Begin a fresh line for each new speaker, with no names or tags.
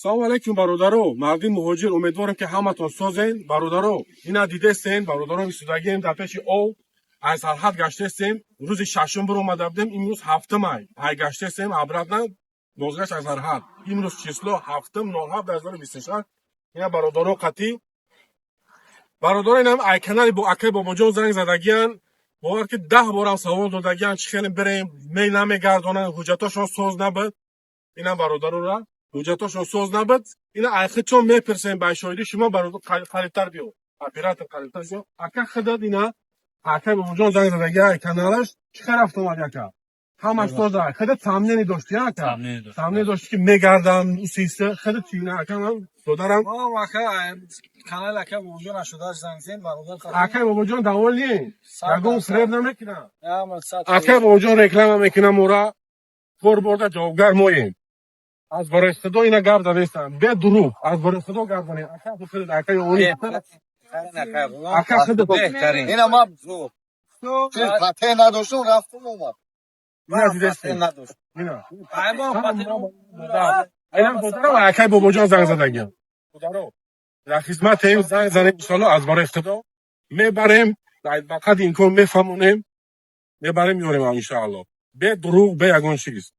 Салому алейкум, бародаро, мардуми муҳоҷир. Умедворам, ки ҳаматон созен, бародаро. Ина дидестен, бародаро, истодагием дар пеши ов. Аз сарҳад гаштестем. Рӯзи шашум биромада будем, имрӯз ҳафтумай. Ай гаштестем обратно, бозгашт аз сарҳад. Имрӯз число 7-07-2026. Ина бародаро қатӣ. Бародаро, инам ай канали бо акай Бобоҷон занг задагиян. Бовар ки, 10 борам савол додагиян, чӣ хеле бирем, намегардонанд, ҳуҷҷатошон соз набуд. Инам бародарора ҳуҷҷатошон соз набуд. Ина айхичон мепирсем ба шоҳиди шумо, бародар, қарибтар биё. Оператор, қарибтар биё. Ака, худат ина акай Бобоҷон занг задагия ай каналаш, чӣ хел рафт омад, ака? Ҳамаш соза. Худат сомнение дошти, ака? Сомнение дошти, ки мегардам усиса. Худат чӣ ина, ака, додарам?
Ака, канал ака Бобоҷон нашуда занг зен, бародар.
Акай Бобоҷон довольный? Ягон фиреб намекунам? Акай Бобоҷон реклама мекунам, ора кор борда ҷавобгар моем. Аз барои Худо ина гап задестам. Бе дурӯғ, аз барои Худо гап занем. Ака, худат, ака, ёри. Ака, худат.
Ина ман патент надоштам, рафтум, омад.
Ина дидестем. Ина. Ина додарам, акай Бобоҷон занг задагиам. Додаро, дар хизматем, занг занем, иншалло, аз барои Худо мебарем, ба қадри имкон мефаҳмонем, мебарем, меорем, иншаалло. Бе дурӯғ, бе ягон чиз.